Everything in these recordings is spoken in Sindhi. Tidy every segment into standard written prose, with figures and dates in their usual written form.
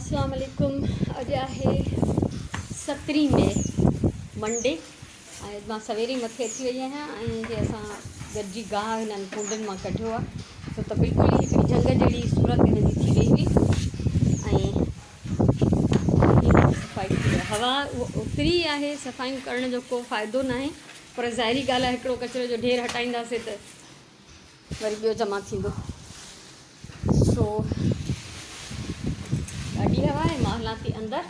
اسلام عليڪم اڄ آهي سترهين مئي منڊي ۽ اڄ مان سوير ئي مٿي اچي وئي آهيان ۽ هي اسان گڏجي گاهه هنن ڪونڊن مان ڪڍيو آهي ڇو ته بلڪل ئي هڪڙي جهنگ جهڙي صورت هن جي ٿي وئي هئي ۽ صفائي ٿي وئي هوا اوتري آهي صفايون ڪرڻ جو ڪو فائدو ناهي پر ظاهري ڳالهه آهي هڪڙو ڪچري جو ڍير هٽائينداسي ته وري ٻيو جمع ٿيندو سو ڏاڍي هوا آهي مان هلان ٿي اندر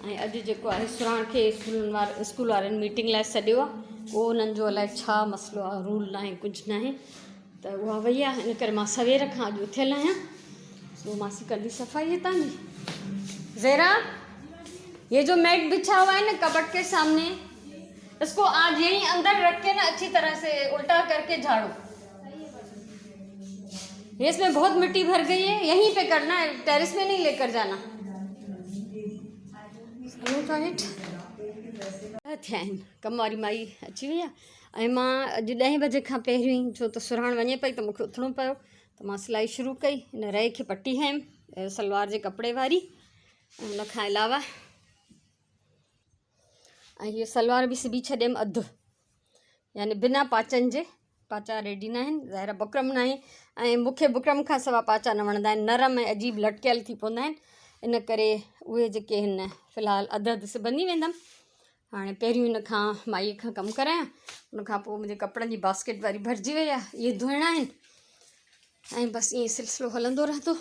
۽ اڄ جيڪو آهي سراڻ کي اسڪولن وار اسڪول وارن ميٽنگ لاء سڏيو آهي ڪو انهن جو الائي ڇا مسئلو آهي رول ناهي ڪجهه ناهي ته اها وئي آهي ان ڪري مان سوير کان اڄ اٿيل آهيان سو ماسي ڪندي صفائي هتان جي زيرا یہ جو میٹ بچھا ہوا ہے نا کبٹ کے سامنے اس کو آج یہیں اندر رکھ کے نا اچھی طرح سے الٹا کر کے جھاڑو یہ اس میں بہت مٹی بھر گئی ہے یہیں پہ کرنا ہے ٹیرس میں نہیں لے کر جانا ٿيا آهن ڪم واري مائي اچي وئي آهي ۽ مان اڄ ڏهين بجي کان پهريون ئي ڇو ته سرهاڻ وڃي پئي ته مونکي اٿڻو پيو ته مان سلائي شروع ڪئي هن رئي کي پٽي هنيم سلوار جي ڪپڙي واري ۽ ان کان علاوه ۽ هيء سلوار به سبي ڇڏيم اڌ يعني بنا پاچن جي پاچا ريڊي نه آهن ظاهر آهي بڪرم نه آهي ۽ مون کي بڪرم کان سوا پاچا نه وڻندا آهن نرم ۽ عجيب لٽڪيل ٿي پوندا آهن ان ڪري اهي جيڪي آهن في الحال اڌ اڌ سبندي ويندم هاڻي پهريون هن کان مائي کان ڪم ڪرايان ان کان پوء منهنجي ڪپڙن جي باسڪيٽ واري ڀرجي وئي آهي اهي ڌوئڻا آهن ۽ بس ائين سلسلو هلندو رهندو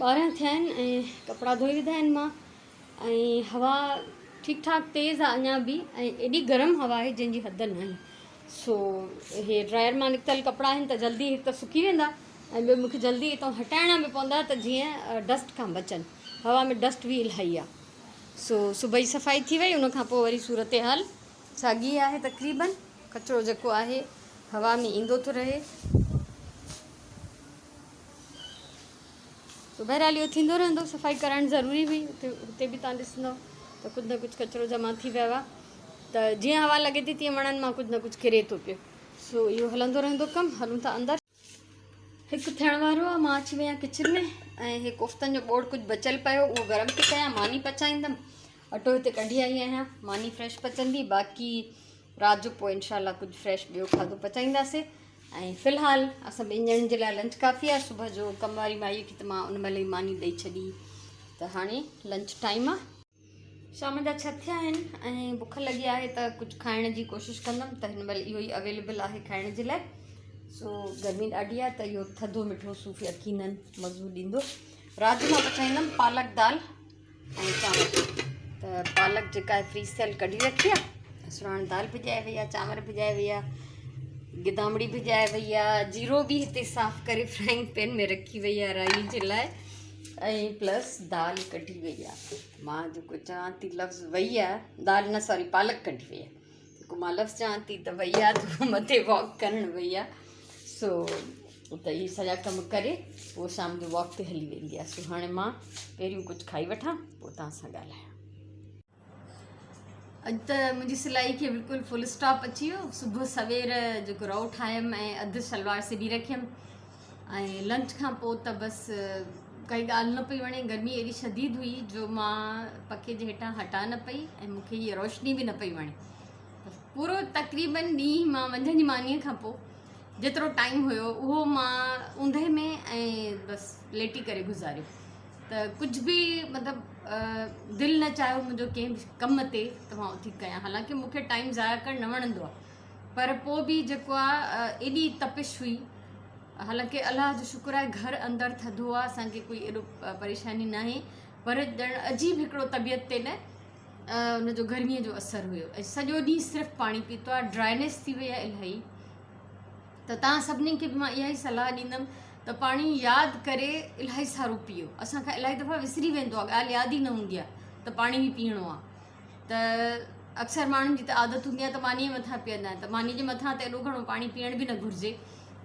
12 ٿيا آهن ۽ ڪپڙا ڌوئي وڌا آهن مان ۽ هوا ٺيڪ ٺاڪ تيز آهي اڃا به ۽ ايڏي گرم هوا آهي جنهن جي حد ناهي سو هي ڊرائر مان نڪتل ڪپڙا آهن ته جلدي هڪ ته سڪي ويندا ۽ ٻيو مونکي جلدي هتان هٽائڻا به پوندا ته جيئن ڊسٽ کان بچن هوا ۾ ڊسٽ به الاهي آهي سو صبح جي صفائي ٿي وئي ان کان پوء وري صورتحال ساڳي آهي تقريبن ڪچرو جيڪو آهي هوا ۾ ايندو ٿو رهي سو بهرحال اهو ٿيندو رهندو صفائي ڪرائڻ ضروري هئي اتي هتي به تان ڏسندو ته ڪجهه نه ڪجهه ڪچرو جمع ٿي ويو آهي ته جيئن هوا لڳي ٿي تيئن وڻن مان ڪجهه نه ڪجهه ڪري ٿو پيو سو اهو هلندو رهندو ڪم هلون ٿا اندر هڪ ٿيڻ وارو آهي مان اچي وئي آهيان ڪچن ۾ ۽ هي ڪوفتن جو ٻوڙ ڪجهه بچيل پيو اهو گرم ٿي ڪيان ماني پچائيندم اٽو هتي ڪڍي آئي آهيان ماني فريش پچندي باقي رات جو پوء انشاء الله ڪجهه فريش ٻيو کاڌو پچائينداسي ۽ في الحال اسان ٻن ڄڻن جي لاء لنچ ڪافي آهي صبح جو ڪم واري مائي کي ته مان ان مهل ئي ماني ڏئي ڇڏي ته هاڻي لنچ ٽائيم آهي. شام جا ڇهه ٿيا آهن ۽ بک لڳي آهي ته ڪجهه کائڻ جي ڪوشش ڪندم ته هن مهل اهو ئي اويليبل آهي کائڻ جي لاء سو گرمي ڏاڍي آهي ته اهو ٿڌو مٺو صوف يقينن مزو ڏيندو رات جو مان پچائيندم پالڪ دال ۽ چانور ته پالڪ جيڪا آهي فريز ٿيل ڪڍي رکي آهي سراڻ دال ڀڄائي وئي آهي چانور ڀڄائي وئي آهي گدامڙي ڀڄائي وئي آهي جيرو به هتي صاف ڪري فرائنگ پين ۾ رکي وئي آهي رائي جي لاء ۽ پلس دال ڪڍي وئي آهي مان جيڪو چوان ٿي لفظ وئي آهي دال نه سوري پالڪ ڪڍي وئي آهي جيڪو مان لفظ چوان ٿي ته وئي آهي ته مٿي واڪ ڪرڻ وئي آهي سو ته اهي سڄا ڪم ڪري پوء شام جو واڪ تي هلي ويندي آهي سو هاڻي مان پهريون ڪجهه کائي وٺان پوء توهان سان ڳالهايان. اڄ ته منهنجي سلائي کي بلڪل فل اسٽاپ اچي ويو صبح سوير جيڪو رئو ٺاهيم ۽ اڌ شلوار سبي رکيم ۽ لنچ کان پوء ته بس ڪائي ڳالهه نه پئي وڻي گرمي ايڏي شديد هئي جو مان پکي جي هيٺان هٽان نه پئي ۽ مون کي هيء روشني به نه پئي وڻي پورو تقريبن ڏينهن مان منجهند جي مانيء کان پوء جيترو ٽائيم هيو اهو مان اوندهه ۾ ۽ بس ليٽي ڪري گذاريو ته ڪجهه به مطلب دل نه چاهيو منهنجو ڪنهن به ڪم تي ته مان اٿي ڪيان حالانڪه مون کي ٽائيم ضايع ڪرڻ نه وڻندو آهي پر پوء به جيڪو آ ايڏي تپش هئي حالانڪه الله جو شڪر آهي گهر اندر ٿڌو آ اسان کي ڪوئي ايڏو پريشاني ناهي پر ڄڻ عجيب هڪڙو طبيعت تي نه ان جو گرمي جو اثر هيو ۽ سڄو ڏينهن صرف پاڻي پيتو آ ڊرائنيس ٿي وئي آ الاهي ته تان سڀني کي به مان اها ئي صلاح ڏيندم ته پاڻي ياد ڪري الاهي سارو پيئو اسان کان الاهي دفعا وسري ويندو آ ڳالهه ياد ئي نه هوندي آ ته پاڻي به پيئڻو آ ته اڪثر ماڻهن جي ته عادت هوندي آهي ته مانيء مٿان پيئندا آهن ته ماني جي مٿان ته ايڏو گهڻو پاڻي پيئڻ به نه گهرجي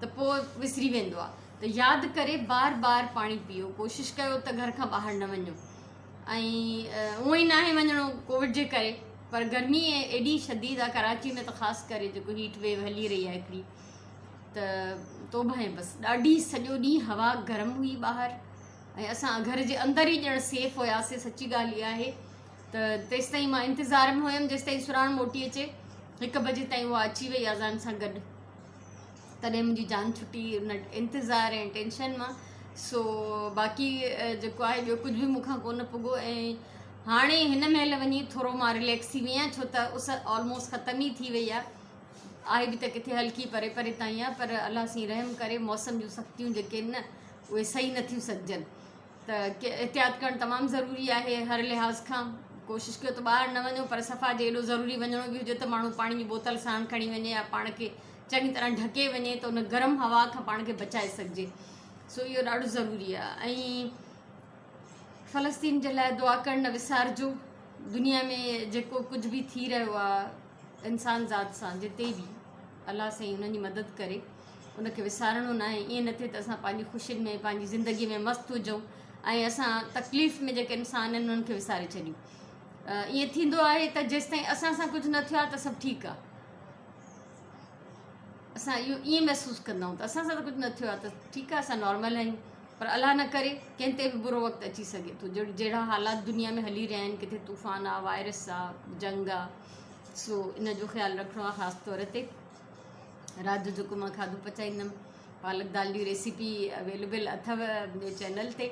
ته پوء وسري ويندو آهي ته ياد ڪري بار بار پاڻي پيئو ڪوشش ڪيو ته گهر کان ٻاهر نه وڃو ۽ اونئن ئي ناهي وڃڻو ڪووڊ جي ڪري پر گرمي ايڏي شديد آهي ڪراچي ۾ ته خاص ڪري جيڪو هيٽ ويو هلي رهي آهي هڪڙي ته توبه بس ڏاڍي سڄو ڏينهن هوا گرم هئي ٻاهر. ۽ اسان گهر جي اندر ئي ڄڻ سيف هياسي سچي ڳالهه اها آهي ته تيستائين مان انتظار ۾ هيم جيستائين سراڻ موٽي اچي هڪ بجي تائين اها اچي وئي اذان سان گڏ تڏهن منهنجي جان ڇٽي ان انتظار ۽ ٽينشن مان سو باقي جيڪو آهي ٻيو ڪجهه به مون کان ڪونه پڳو ۽ هاڻي هن مهل وڃي ٿورو مان رليڪس ٿي وئي آهيان ڇو ته اس آلموسٽ ختم ئي ٿي وئي آهي آهي به ته ڪٿي هلڪي پري پري تائين آهي پر الله سائين رحم ڪري موسم جون سختيون جيڪي آهن نه اهي سهي نٿيون سگهجن ته احتياط ڪرڻ تمام ضروري آهي هر لحاظ کان ڪوشش ڪيو ته ٻاهر نه وڃو پر صفا جي ايڏو ضروري وڃڻو به هجي ته ماڻهو پاڻي جي بوتل ساڻ کڻي وڃي يا پاڻ کي چڱي طرح ڍڪي وڃي ته ان گرم هوا کان پاڻ کي بچائي سگهجي سو اهو ڏاڍو ضروري آهي ۽ فلسطين جي لاء دعا ڪرڻ نه وسارجو دنيا ۾ جيڪو ڪجهه به ٿي رهيو آهي انسان ذات سان جتي به الله سائين انهن جي مدد ڪري ان کي وسارڻو ناهي ائين نه ٿئي ته اسان پنهنجي خوشين ۾ پنهنجي زندگي ۾ مست هجون ۽ اسان تڪليف ۾ جيڪي انسان آهن انهن کي وساري ڇڏيون ائين ٿيندو آهي ته جيستائين اسان سان ڪجهه نه ٿيو آهي ته سڀ ٺيڪ آهي اسان اهو ائين محسوس ڪندا آهيون ته اسان سان ته ڪجهه نه ٿيو آهي ته ٺيڪ آهي اسان نارمل آهيون پر الله نه ڪري ڪنهن تي به برو وقت اچي سگهي ٿو جهڙا حالات دنيا ۾ هلي رهيا آهن ڪٿي طوفان آهي وائرس آهي جنگ آهي سو ان جو خيال رکڻو آهي خاص طور تي رات جو جيڪو مان کاڌو پچائيندم پالڪ دال جي ريسيپي اويليبل اٿو منهنجي چينل تي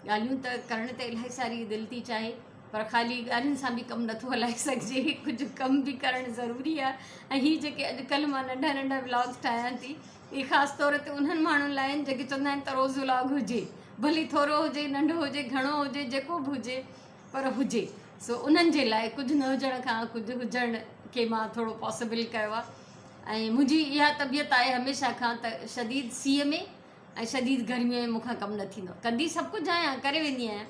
ڳالهيون ته ڪرڻ ته الاهي ساري دل ٿي چاهي پر خالي ڳالهين سان به ڪم نٿو هلائي سگهجي ڪجهه ڪم به ڪرڻ ضروري آهي ۽ هي جيڪي اڄڪلهه مان ننڍا ننڍا ولاگس ٺاهيان ٿي اهي خاص طور تي انهن ماڻهن لاء آهن جيڪي چوندا آهن ته روز ولاگ هجي ڀلي ٿورو هجي ننڍو هجي گهڻو هجي جيڪو به هجي پر هجي سو انهن جي لاء ڪجهه نه هجڻ کان ڪجهه هجڻ کي مان ٿورو پاسيبل ڪيو آهي ۽ منهنجي اها طبيعت آهي هميشه کان ته شديد سيء ۾ ۽ شديد گرمي ۾ مون کان ڪم نه ٿيندو آهي ڪندي سڀ ڪجهه آهيان ڪري ويندي آهيان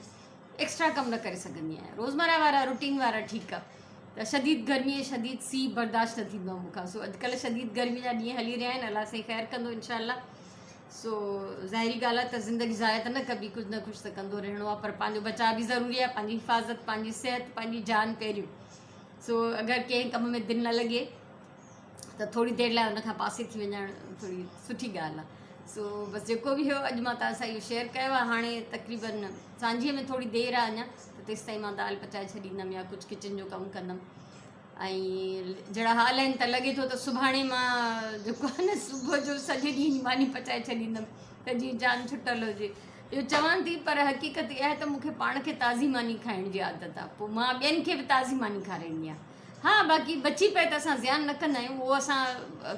ايڪسٽرا ڪم نه ڪري سگهندي آهيان روزمره وارا روٽين وارا ٺيڪ آهي ته شديد گرمي ۽ شديد سيء برداشت نه ٿيندو آهي مون کان سو اڄڪلهه شديد گرمي جا ڏينهن هلي رهيا آهن الله سائين خير ڪندو انشاء الله سو ظاهري ڳالهه آهي ته زندگي ضايع ته نه ڪبي ڪجهه نه ڪجهه ته ڪندو رهڻو آهي پر پنهنجو بچاء به ضروري آهي پنهنجي حفاظت پنهنجي صحت پنهنجي جان پهريون سو اگر ڪنهن ڪم ۾ دل نه لڳي ته ٿوري دير لاء ان کان پاسي ٿي وڃڻ ٿوري سٺي ڳالهه آهي سو بس جيڪو به هيو اڄ مان توهان سان اهو شيئر ڪيو آهي هاڻي تقريبن سانجهيء ۾ ٿوري دير آهي اڃا ته تيستائين مان دال پچائي ڇڏيندم يا ڪجهه ڪچن جو ڪم ڪندم ۽ جهڙا حال آهن ته لڳي ٿو ته سڀاڻي مان جيڪو آهي نه صبح جو سڄي ڏينهن جي ماني پچائي ڇڏيندم ته جيئن جان ڇٽل هجي اهو چوان ٿي پر حقيقت اها آهي ته مون کي پاڻ کي تازي ماني کائڻ جي عادت آهي پوء مان ٻين کي به تازي ماني کارائيندي آهيان ها باقي بچي پئي ته اسان زيان نه ڪندا آهيون اهو اسان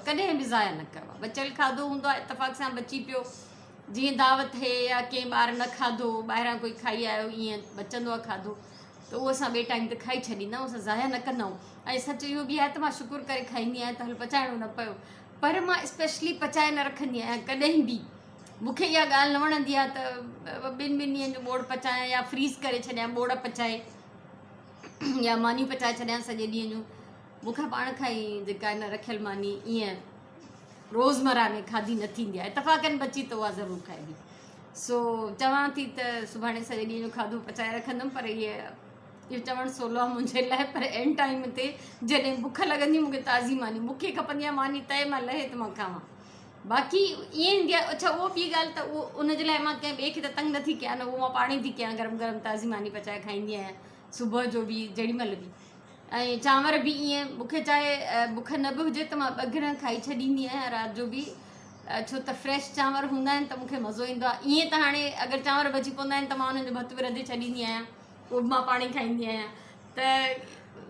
ڪڏهن به ضايع نه ڪيو آهي بچيل کاڌو هوندو آهي اتفاق سان بچي پيو جيئن دعوت ٿئي يا ڪنهن ٻار نه کاڌو ٻاهران ڪوئي کائي آيو ائين بچندو آهي کاڌو ته اهو اسان ٻئي ٽائيم تي کائي ڇڏيندا آهيون اسان ضايع نه ڪندا آهيون ۽ سچ اهو به آهي ته مان شڪر ڪري کائيندي آهيان ته هل پچائڻو نه پيو پر مان اسپيشلي پچائي نه رکندي آهيان ڪڏهن به مون کي اها ڳالهه نه وڻندي آهي ته ٻن ٻن ڏينهن جو ٻوڙ پچايان يا فريز ڪري ڇڏيان ٻوڙ پچائي يا مانيون پچائي ڇڏيان سڄي ڏينهن جون مون کان پاڻ کان ئي جيڪا نه رکيل ماني ائين روزمره ۾ کاڌي نه ٿيندي آهي اتفاقن بچي ته اها ضرور کائبي سو چوان ٿي ته سڀاڻي سڄي ڏينهن جو کاڌو پچائي رکندم پر اهي اهو چوڻ سولو آهي منهنجي لاء پر عين ٽائيم تي جڏهن بک لڳندي مون کي تازي ماني مون کي کپندي آهي ماني تئي مان لهي ته مان کاوان باقي ائين ايندي آهي اڇا اهو ٻي ڳالهه ته اهو ان جي لاء مان ڪنهن ٻئي کي ته تنگ نٿي ڪيان نه اهو مان پاڻ ئي ٿي ڪيان گرم گرم تازي ماني پچائي کائيندي آهيان صبح جو به جهڙي مهل به ۽ چانور به ائين مون کي چاهي بک نه به هجي ته مان ٻه گرهه کائي ڇڏيندي آهيان رات جو به ڇو ته فريش چانور هوندا آهن ته مون کي مزو ايندو آهي ائين ته هاڻي اگر چانور بچي پوندا آهن ته مان انهن جو ڀت به رڌي ڇڏيندي آهيان اهو به مان پاڻ ئي کائيندي آهيان ته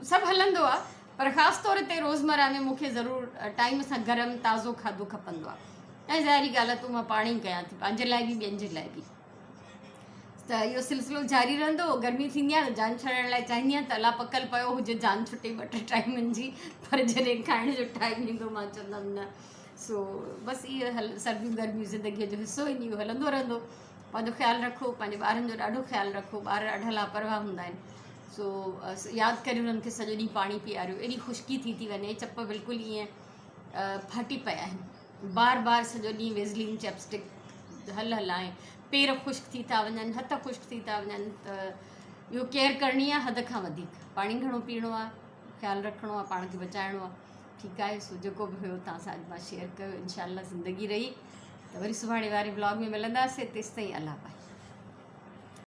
سڀ هلندو آهي پر خاص طور تي روزمره ۾ مون کي ضرور ٽائيم سان گرم تازو کاڌو کپندو آهي ۽ ظاهري ڳالهه آهي ته مان پاڻ ئي ڪيان ٿي پنهنجي لاء به ٻين جي لاء به ته اهو سلسلو جاري رهندو گرمي ٿيندي آهي ته جان ڇڏائڻ لاء چاهيندي آهيان ته الله پڪل پيو هجي جان ڇٽي ٻه ٽي ٽائيمن جي پر جڏهن کائڻ جو ٽائيم ايندو مان چوندم نه سو بس اهو هل سرديون گرميون زندگيء جو حصو آهن اهو هلندو رهندو پنهنجو خيال رکو پنهنجي ٻارن جو ڏاڍو خيال رکو ٻار ڏاڍا لاپرواهه هوندا آهن سو ياد ڪري انهن کي سڄو ڏينهن پاڻي پياريو ايڏي خشڪي ٿي ٿي وڃي چپ بلڪل ائين ڦاٽي پيا آهن بار بار سڄو ڏينهن ويزلين چيپ اسٽڪ هل هلائين پير خشڪ ٿي ٿا وڃن هٿ خشڪ ٿي ٿا وڃن ته اهو ڪيئر ڪرڻي آهي حد کان وڌيڪ پاڻي گهڻو پيئڻو آهي خيال رکڻو آهي پاڻ کي بچائڻو آهي ٺيڪ آهي سو جيڪو به هيو توهان سان اڄ مان شيئر ڪيو انشاء الله زندگي رهي ته وري سڀاڻي واري بلاگ ۾ ملنداسين تيستائين الله باهي.